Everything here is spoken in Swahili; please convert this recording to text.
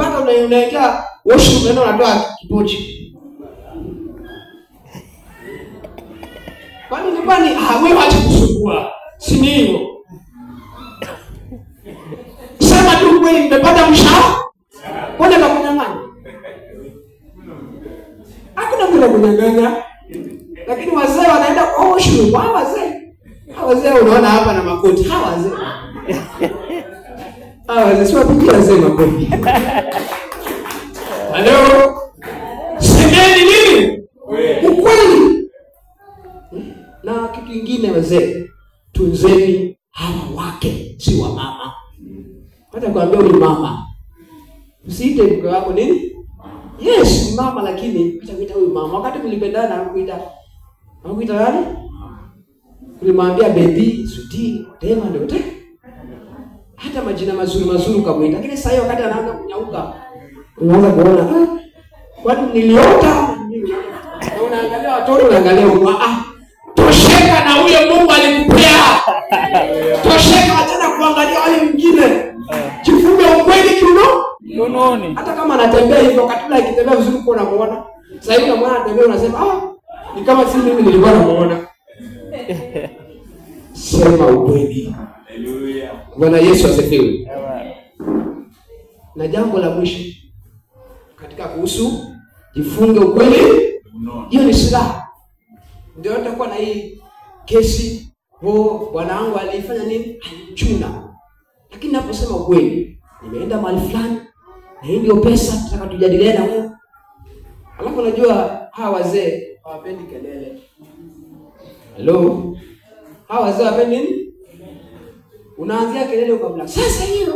mpaka unaingia washroom unaenda unatoa kipochi. Kwani nyumbani wewe acha kusumbua. Si ni hivyo? Sema tu kweli, nimepata mshahara. Mbona nakunyang'anya? Hakuna mtu anakunyang'anya. Lakini wazee wanaenda kwa washroom. Hawa wazee. Hawa wazee unaona hapa na makoti. Hawa wazee. Hawa wazee sio wapigie wazee makofi. Hello. Semeni nini? Ukweli. Na kitu kingine wazee, tunzeni hawa wake, si wa mama. Hata kuambia huyu mama, usiite mke wako nini? Yes, ni mama, lakini acha kuita huyu mama. Wakati mlipendana hakuita. Hakuita nani? Ulimwambia baby, sweetie, whatever ndio wote. Hata majina mazuri mazuri ukamwita. Lakini sasa hiyo wakati anaanza kunyauka, unaanza kuona, kwani niliota? Na unaangalia watoto, unaangalia huyu, tosheka na huyo Mungu alikupea. Tosheka, achana kuangalia wale wengine. Jifunge ukweli kiunoni. Hata kama anatembea hivyo, wakati ule akitembea vizuri uko unamuona. Sasa hivi unamuona anatembea unasema, ni kama si mimi nilikuwa namuona. Sema ukweli. Haleluya. Bwana Yesu asifiwe. Na jambo la mwisho katika kuhusu jifunge ukweli, hiyo ni silaha. Ndio nitakuwa na hii kesi, bwana wangu alifanya nini? Alichuna. Lakini naposema ukweli, nimeenda mahali fulani na hii ndio pesa tunataka tujadiliane na wewe. Alafu unajua hawa wazee hawapendi kelele. Hello. Hawa wazee hawapendi nini? Unaanzia kelele ukamla. Sasa hiyo